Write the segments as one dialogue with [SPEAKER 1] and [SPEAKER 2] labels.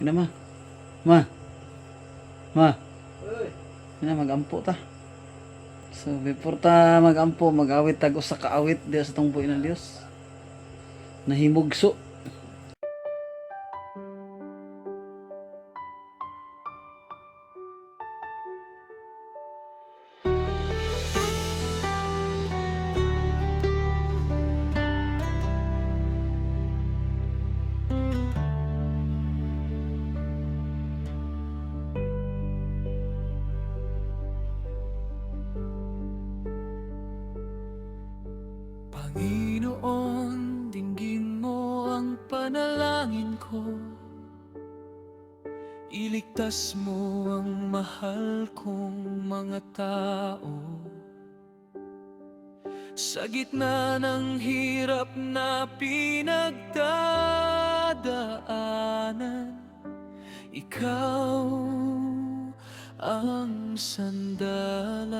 [SPEAKER 1] Ina, ma. Ma. Ma. Ina, magampo ta. So before ta magampo, mag-awit tag usa ka awit diha sa tungboy ng Dios. Nahimugso.
[SPEAKER 2] Panginoon, dinggin mo ang panalangin ko. Iligtas mo ang mahal kong mga tao. Sa gitna ng hirap na pinagdadaanan, ikaw ang sandalan.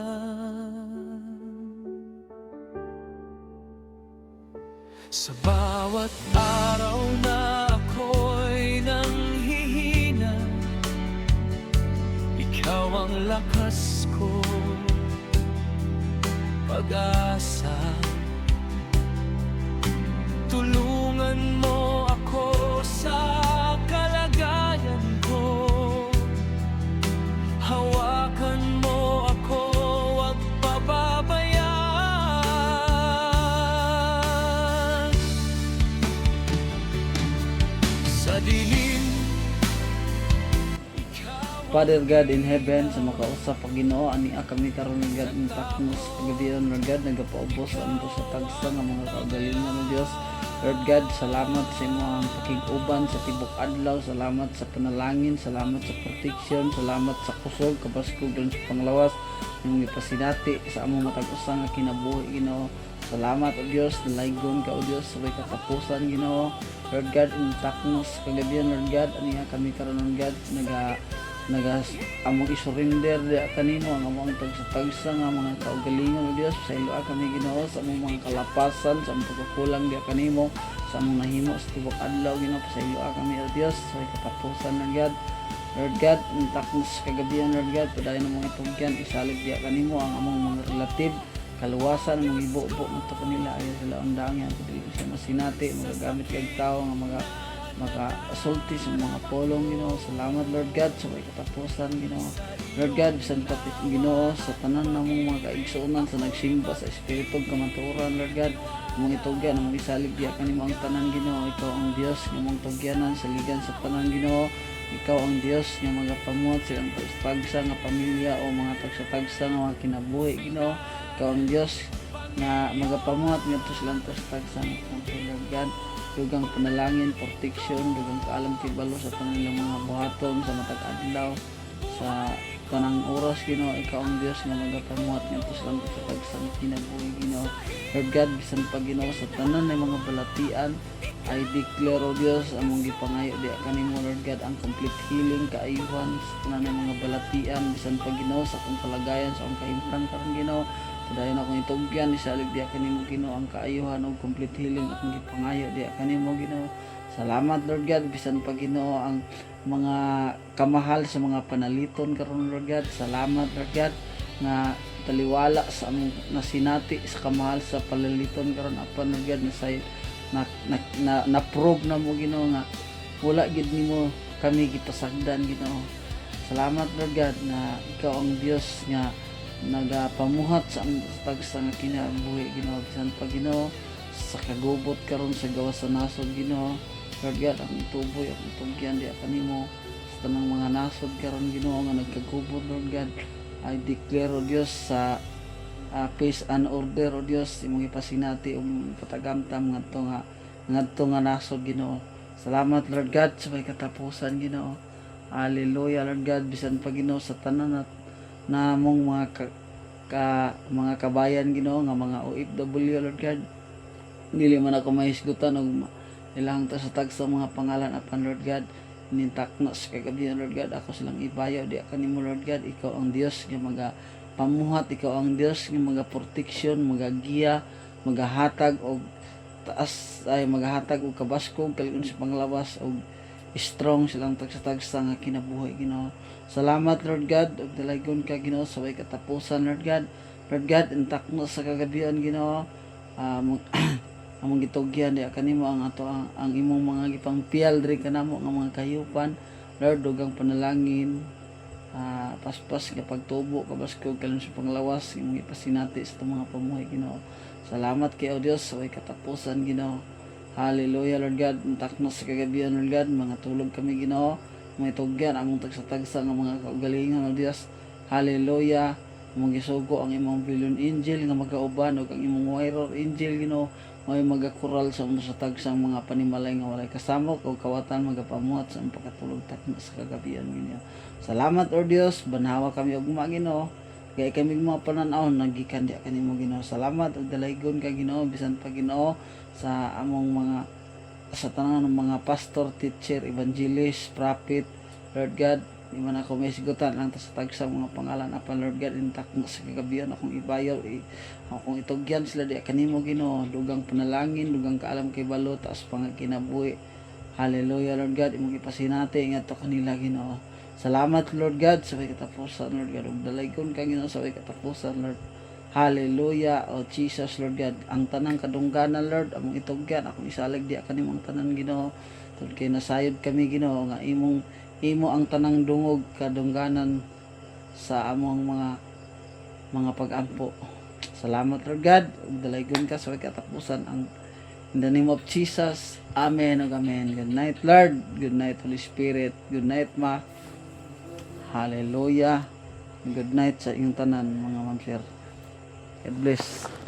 [SPEAKER 2] Sa bawat araw na ako'y nanghihina, ikaw ang lakas ko, pag-asa. Tulungan mo ako sa kalagayan ko. Hawakan mo ako, wag pababayaan. Sa dilim, ikaw
[SPEAKER 1] Father God in heaven, sa makausap pag Ginoo, ania kami karon, God, in taknos kagabion, Lord God, nagapaubos sa among sa tagsa nga mga kaugalingon ng Dios. Lord God, salamat sa imong pakig-uban sa tibok adlaw, salamat sa panalangin, salamat sa protection, salamat sa kusog, kabaskog dun sa panglawas, yung ipasinati sa among matag usa nga kinabuhi, Ginoo. Salamat, O Dios, nalaygon ka, O Dios, sa way katapusan, Ginoo. Lord God, in taknos kagabion, Lord God, ania kami karon, Lord God, naga naga among isurrender diha kanimo ang among tagsa-tagsa nga mga kaugalingon, O Dios. Pasayloa kami, Ginoo, sa among mga kalapasan, sa among pagkukulang diha kanimo, sa among nahimo sa tibok adlaw, Ginoo. Pasayloa kami, O Dios, sa way katapusan, Lord God. Lord God, ang taknos kagabihan, Lord God, padayon among itugyan, isalig diha kanimo ang among mga relative, kaluwasan ang mga ibubo ngadto kanila, ayaw sila undang yan, dili siya masinati, magagamit kag tao nga mga makasulti sa mga polong, Ginoo. Salamat, Lord God, sa may katapusan, Ginoo. Lord God, bisan pati, Ginoo, sa tanan namong mga kaigsuonan sa nagsimba sa espiritu ug kamatuoran, Lord God, among itugyan, among isalig diha kanimo ang tanan, Ginoo. Ikaw ang Dios nga among tugyanan, saligan sa tanan, Ginoo. Ikaw ang Dios nga magapamuhat silang tagsa nga pamilya o mga tagsa-tagsa nga mga kinabuhi, Ginoo. Ikaw ang Dios nga magapamuhat ngadto silang tagsa nga kinabuhi, Lord God. Dugang panalangin, protection, dugang kaalam, kibalo sa tanan nilang mga buhaton sa matag adlaw, sa tanang oras, Ginoo. Ikaw ang Dios nga magapamuhat ngadto silang tagsa nga kinabuhi, Ginoo. Lord God, bisan pa, Ginoo, sa tanan ng mga balatian, I declare, O Dios, among gipangayo diha kanimo, Lord God, ang complete healing, kaayuhan sa tanan ng mga balatian, bisan pa, Ginoo, sa akong kalagayan, sa akong kahimtang karon, Ginoo. Padayon akong itugyan, isalig diha kanimo, Ginoo, ang kaayuhan ug complete healing akong gipangayo diha kanimo, Ginoo. Salamat, Lord God, bisan pa, Ginoo, ang mga kamahal sa mga panaliton karon, Lord God. Salamat, Lord God, nga taliwala sa among nasinati sa kamahal sa palaliton karon, apan, Lord God, nasay na na, na, na-prove na mo, Ginoo, nga wala gid nimo kami gipasagdan, Ginoo. Salamat, Lord God, na ikaw ang Dios nga nagapamuhat sa among tagsa nga kinabuhi, Ginoo, bisan pa, Ginoo, sa kagubot karon sa gawas sa nasod, Ginoo. Lord God, ang tuboy ang tugyan diha kanimo sa tanang mga nasod karon, Ginoo, nga nagkagubot, Lord God. I declare, O Dios, sa peace and order, O Dios, imong ipasinati ug patagamtam ngadto nga nasod, Ginoo. Salamat, Lord God, sa may katapusan, Ginoo. Hallelujah, Lord God. Bisan pa, Ginoo, sa tanan at namong mga mga kabayan, Ginoo, nga mga OFW, Lord God, dili man ako mahisgutan og ilang ta sa tagsa mga pangalan, apan, Lord God, nintakna sa kagabi, Lord God, ako silang ibayaw di kanimo, Lord God. Ikaw ang Dios nga maga pamuhat, ikaw ang Dios nga maga protection, magagiya, magahatag og taas ay magahatag og kabaskog, kalig-on sa panglawas og Strong silang tagsa-tagsa nga kinabuhi, Ginoo. Salamat, Lord God, ug dalaygon ka, Ginoo, sa way katapusan, Lord God. Lord God, intakno sa kagabion, Ginoo. Among gitugyan di kanimo ang ato ang imong mga gipangpiyal diri kanamo nga mga kahiyupan. Lord, dugang panalangin, paspas nga pagtubo, kabaskog kalon sa panglawas imong ipasinati sa atong mga pamuhi, Ginoo. Salamat kay, O Dios, sa way katapusan, Ginoo. Hallelujah, Lord God. Takno sa kagabihan, Lord God, mga tulog kami, Ginoo. Mga itugyan among tagsa-tagsa nga mga kaugalingon, O Dios. Hallelujah. Among gisugo ang imong billion angel nga magauban ug ang imong warrior angel, Ginoo, may magakural sa among sa tagsang mga panimalay nga walay kasamok o kawatan magapamuhat sa among pagkatulog takna sa kagabihan, Ginoo. Salamat, O Dios, banhawa kami ugma, Ginoo. Kay kami mga pananaw nagikan di kanimo, Ginoo. Salamat ug dalaygon ka, Ginoo, bisan pa, Ginoo, sa among mga sa tanan ng mga pastor, teacher, evangelist, prophet, Lord God, di man ako may sigutan lang ta sa tagsa mga pangalan apan, Lord God, intak sa kagabihan akong ibayaw, akong itugyan sila di kanimo, Ginoo, dugang panalangin, dugang kaalam kay balo, taas pangkinabuhi. Hallelujah, Lord God, imong ipasinati ngadto kanila, Ginoo. Salamat, Lord God, sa way katapusan, Lord God, ug dalaygon ka, Ginoo, sa way katapusan, Lord. Hallelujah. O Jesus, Lord God, ang tanang kadungganan, Lord, among itugyan, akong isalig di kanimo ang tanan, Ginoo. Tungod kay nasayod kami, Ginoo, nga imong imo ang tanang dungog kadungganan sa among mga pag-ampo. Salamat, Lord God. Ug dalaygon ka sa way katapusan ang in the name of Jesus. Amen ug amen. Good night, Lord. Good night, Holy Spirit. Good night, Ma. Hallelujah. Good night sa inyong tanan, mga ma'am sir. God bless.